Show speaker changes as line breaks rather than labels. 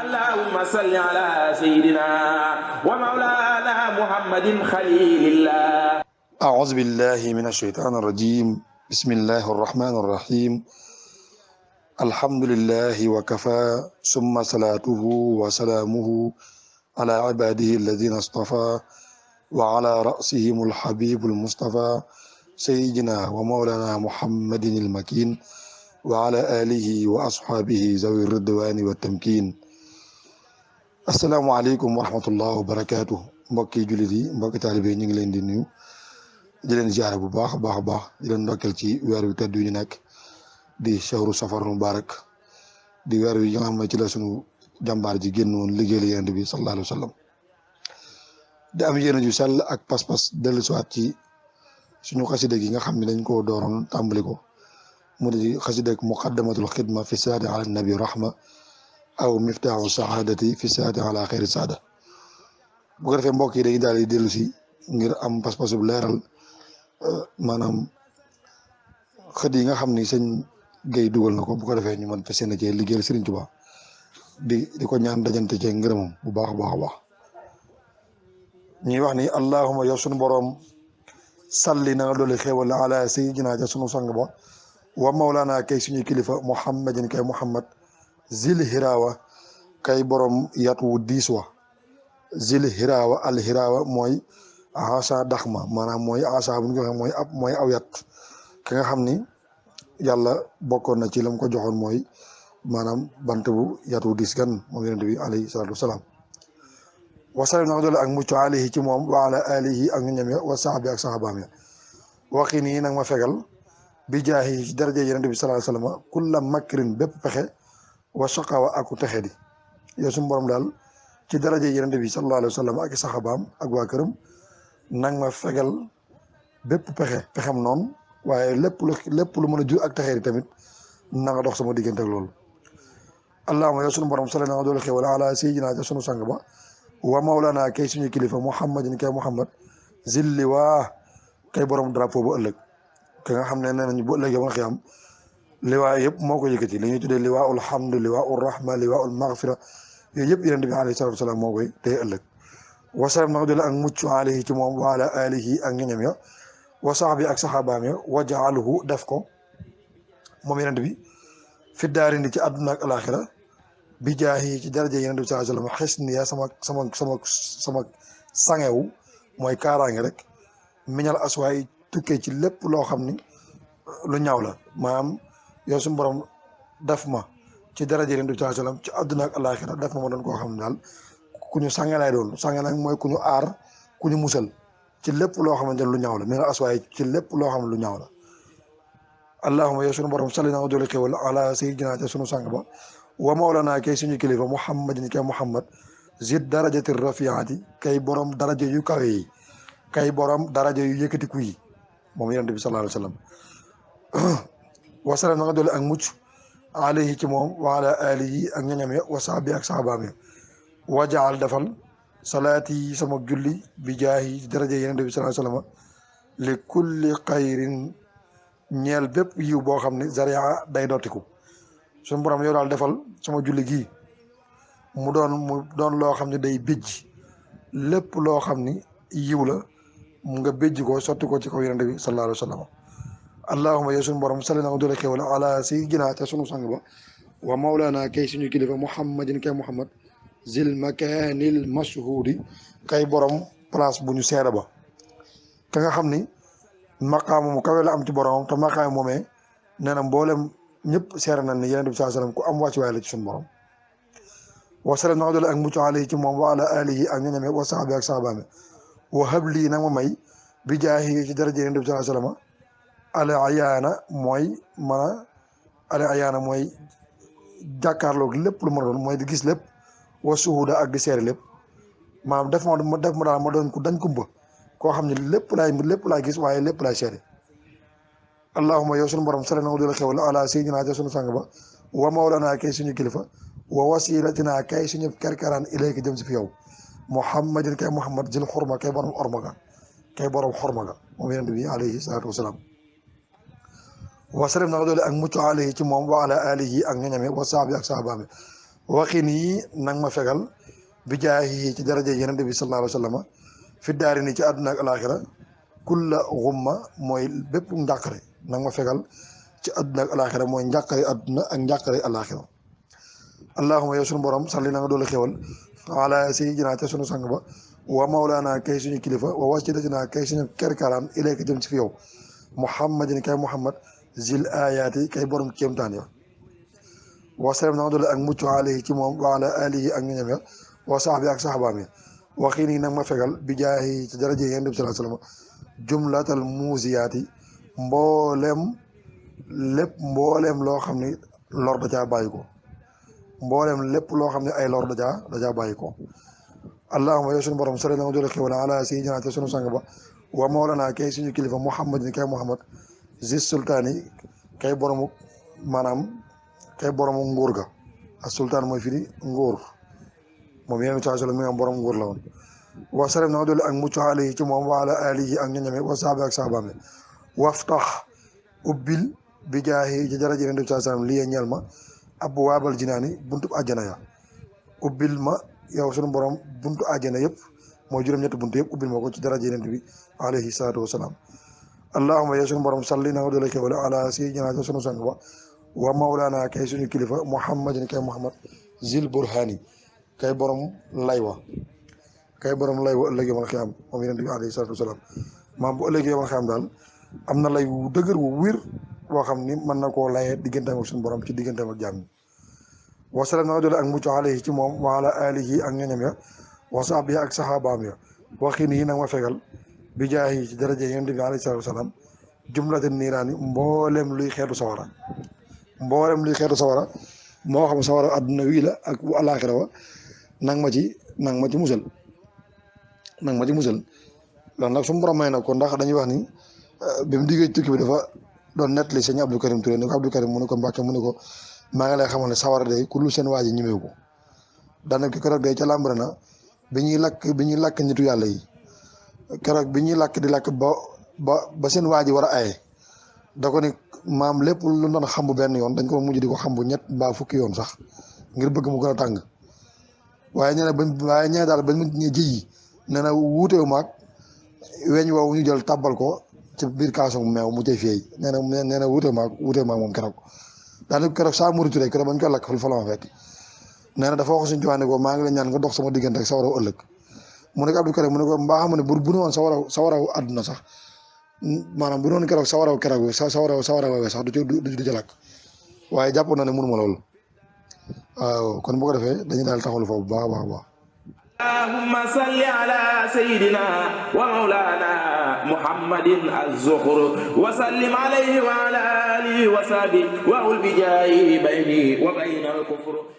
اللهم صل على سيدنا ومولانا محمد خليل الله.
أعوذ بالله من الشيطان الرجيم. بسم الله الرحمن الرحيم. الحمد لله وكفى ثم صلاته وسلامه على عباده الذين اصطفى وعلى رأسهم الحبيب المصطفى سيدنا ومولانا محمد المكين وعلى آله وأصحابه ذوي الرضوان والتمكين. السلام عليكم ورحمة الله وبركاته. mbokki jullit yi mbokki taalibe ñu ngi leen di nuyu di leen ziare bu baax a baax di leen ndokkeel ci weer wi tedd yu ñu nekk di shahru safar mubarak di weer wi nga xam ne ci la sunu jàmbaar ji génn woon liggéeyal Yonent bi sallallahu alayhi wa sallam di am yéene ju sell ak pas-pas dellu siwaat ci suñu xasida gi nga xam ne dañ koo dooroon tàmbali ko mu di xasida muqaddamatul xidma fi saati ala nabi rahma aw miftaaxu saadati fi saati ala xayri saada. bu ko defee mbokk yi dañuy daal di dellu si ngir am pas-pasu leeral maanaam xët yi nga xam ni sëñ Gueye dugal na ko bu ko defee ñu mën fas yéene cee liggéeyal Serigne Touba di ko ñaan dajante cee ngërëmam bu baax a baax ñuy wax ni allahuma yow sunu boroom salli na nga doole xéewal ala sayyidina ja sunu sang ba wa mawlana kay suñu kilifa muhammadin kay muhammad zil hirawa kay borom yat wu diis wa zil hirawa al hirawa mooy asa daxma maanaam mooy asa bu ñu ko waxee mooy aw yat ki nga xam ni yàlla bokkoon na ci lam ko joxoon mooy maanaam bant bu yat wu diis gan moom yonent bi alayhi salaatu wasalaam wasalam na nga doole ak mucc alayhi ci moom wa ala alihi ak ñu ñam ya wa sahbi ak sahabaam ya waxi nii nag ma fegal bi jaahi ci daraje yonent bi sallallahu alayhi wasallam kulla makrin bépp pexe wa shaqawa aku texe di yow suñu borom daal ci daraje yonent bi sallallahu alayhi wasallam ak sahabaam ak waa këram nang ma fegal bépp pexem noonu waaye lépp lu mën a jur ak texe di tamit na nga dox sama diggante ak loolu allahumma yow suñu borom sala na nga doolu xewal ala sayyidina ca sunu sang ba wa mawlana kay suñu kilifa muhammadin kay muhammad zilli waa kay borom drapeau bu ëllëg ka nga xam ne nee nañu bu ëllëg yow nga xiyam liwaa yëpp moo ko yëkkati li ñuy tuddee liwaa ul hamd liwaa ul rahma liwaa ul maghfira yooyu yëpp yonent bi alayhi salaatu wasalaam moo koy tey ëllëg wasalam na nga doole ak mucc alayhi ci moom wa ala alihi ak ñoñam ya wa sahbi ak saxaabaam ya wa jaalhu def ko moom yonent bi fi daarindi ci àdduna ak alaxira bi jaahi ci daraje yonent bi sallallahu alayhi wasallam xis ni ya sama sangewu mooy kaaraange rek miñal aswaay tukkee ci lépp loo xam ni lu ñaaw la maanaam yow suñu borom def ma ci daraje yonent bi sallallahu alayhi wasallam ci àdduna ak alaxira def ma doon koo xam ne daal ku ñu sange lay doon sange nag mooy ku ñu aar ku ñu musal ci lépp loo xamante ne lu ñaaw la miñal aswaay ci lépp loo xam ne lu ñaaw la allahumma yow suñu borom salli na nga doole xéwal ala sayyidina ca sunu sang ba wa mawlana kay suñu kilifa muhammadin kay muhammad zid darajati rafiati kay borom daraja yu kawe yi kay borom daraja yu yëkkatiku yi moom yonent bi sallallahu alayhi wa sallam wasalam na nga doole ak mucc alayhi ci moom wa ala alihi ak ñoñam ya wa sahbi ak sahabaam ya wajaal defal salaati sama julli bi jaahi daraja yonent bi sallallahu alayhi wa sallam li kulli xayrin ñeel bépp yiw boo xam ne zaria day dootiku suñu borom yow daal defal sama julli gii mu doon loo xam ne day bijj lépp loo xam ni yiw la mu nga bijj ko sotti ko ci kaw yonent bi sallallahu alayhi wa sallam allahumma yow suñu borom sali na nga doole xewal ala sayyidina te sunu sang ba wa mawlana kay suñu kilifa muhammadin kay muhammad zil makanil mashhudi kay borom place bu ñu seere ba ka nga xam ni maqaama mu kawe la am ci boromam te maqaama moomee nee na mboolem ñëpp seere nañ ne yonent bi sallallahu alayhi wasallam ku am wàcc waay la ci suñu borom wasalam na nga doole ak mucc alayhi ci moom wa ala alihi ak ñoñame wa sahbi ak sahabaame wa habli nag ma may bi jaahi ci daraje yonent bi sallallahu alayhi wasallam al ayaana mooy jàkkaarloog lépp lu ma doon mooy di gis lépp wa suhuda ak di seere lépp maanaam def ma daal ma doon ku dañ kumba koo xam ne lépp laay gis waaye lépp laay seede allahumma yow sunu borom sala na nga doole xewal ala sayyidina ca sunu sang ba wa mawlana kay suñu kilifa wa wasilatina kay suñu kerkeraan ilayka jëm si fi yow muhammadin kay muhammad jël xorma kay borom xorma ga moom yonent bi alayhi salaatu wasalaam wasalam na nga doole ak mucc alayhi ci moom wa ala alihi ak ñoñame wa sahbi ak sahabaame waxi nii nang ma fegal bi jaahi ci daraje Yonent bi sallallahu alayhi wa sallam fi daari ni ci àdduna ak alaxira kulla xumma mooy bépp njàqare nang ma fegal ci àdduna ak alaxira mooy njàqare àdduna ak njàqare alaxira allahuma yow sunu borom salli na nga doole xewal ala sayyidina te sunu sang ba wa mawlaana kay suñu kilifa wa wasilatina kay suñu kerkaraan ilayka jëm ci fi yow muhammadin kay muhammad zil ayaati kay borom kéemtaan ya wasalam na nga doole ak mucc alayhi ci moom wa ala alihi ak ñoñam ya wa sahbi ak sahabaam ya waxii nii nag ma fegal bi jaahi ci daraje Yonent bi sallallahu alayhi wa sallam jumlatal muusiyaati mbooleem loo xam ne lor da caa bàyyi ko mbooleem lépp loo xam ne ay lor da caa bàyyi ko allahuma yow suñu borom sore na nga doole xewal ala sayyidina te sunu sang ba wa mawlana kay suñu kilifa muhammadin kay muhammad zis sultaani kay boromu maanaam kay boromu nguur ga ak sultaan mooy firi nguur moom Yonent bi sallallahu alayhi wa sallam mi am borom nguur la woon wa sallam na nga doole ak mucc alayhi ci moom wa ala alihi ak ñoñame wa sahbi ak sahabaame waftax ubbil bi jaahi ci daraje Yonent bi sallallahu alayhi wa sallam liye ñeel ma abwaabal jinaani buntu àjjana ya ubbil ma yow sunu borom buntu àjjana yëpp mooy juróom-ñetti buntu yëpp ubbil ma ko ci daraje Yonent bi alayhi salaatu wasalaam allahuma yow sunu borom salli na nga doole xewale ala sayyidina sunu sang ba wa mawlana kay suñu kilifa muhammadin kay muhammad zil burhani kay borom lay wa ëllëg yomal xiyaam moom Yonent bi alayhi salaatu wasalaam maam bu ëllëgee yomal xiyaam daal am na lay wu dëgër wu wér boo xam ni mën na koo layee digganteem ak suñu borom ci digganteem ak jaam ñi wasalam na nga doole ak mucc alayhi ci moom wa ala alihi ak ñoñam ya wa sahbihi ak sahabaam ya waxi nii nag ma fegal bi jaahi ci daraje Yonent bi alayhi salaatu wasalaam jumlatan niiraani mboolem luy xeetu sawara moo xam sawara adduna wii la ak bu alaxira wa nang ma ci musal loolu nag suñu borom may na ko ndax dañuy wax ni bi mu diggee tukki bi dafa doon nettali sëñ Abdou Karim Touré ni ko Abdou Karim mu ne ko Mbàkke mu ne ko maa ngi lay xamal ne sawara day ku lu seen waa ji ñemewu ko daanaka keroog day ca Lambaréné bi ñuy lakk nitu yàlla yi keroog bi ñuy lakk di lakk ba seen waa ji war a aye da ko ni maam lépp lu doon xambu benn yoon dañ ko mujj di ko xambu ñett mbaa fukki yoon sax ngir bëgg mu gën a tàng waaye ñee daal bañ mu ñe ji nee na wuutewu maag weñ woowu ñu jël tàbbal ko ci biir kaasu meew mu tey fii nee na wuutewu maag moom keroog daanaka keroog saa muritu rek keroog bañ koy lakk fa la ma fekk nee na dafa wax suñu tuwaane ko maa ngi la ñaan nga dox sama diggante ak sawaraw ëllëg mu ne ko Abdou Karim mu ne ko mbaa xam ne bu ne woon sawaraw àdduna sax maanaam bu doon keroog sawaraw sax du ci lakk waaye jàpp na ne mënuma loolu waaw kon bu ko defee dañuy daal taxawlu foofu bu baax a baax
allahumma salli ala sayyidina wa mawlana muhammadin az-zuhur wa sallim alayhi wa ala alihi wa sahbihi wa ul bi jaahi bayni wa bayna al-kufr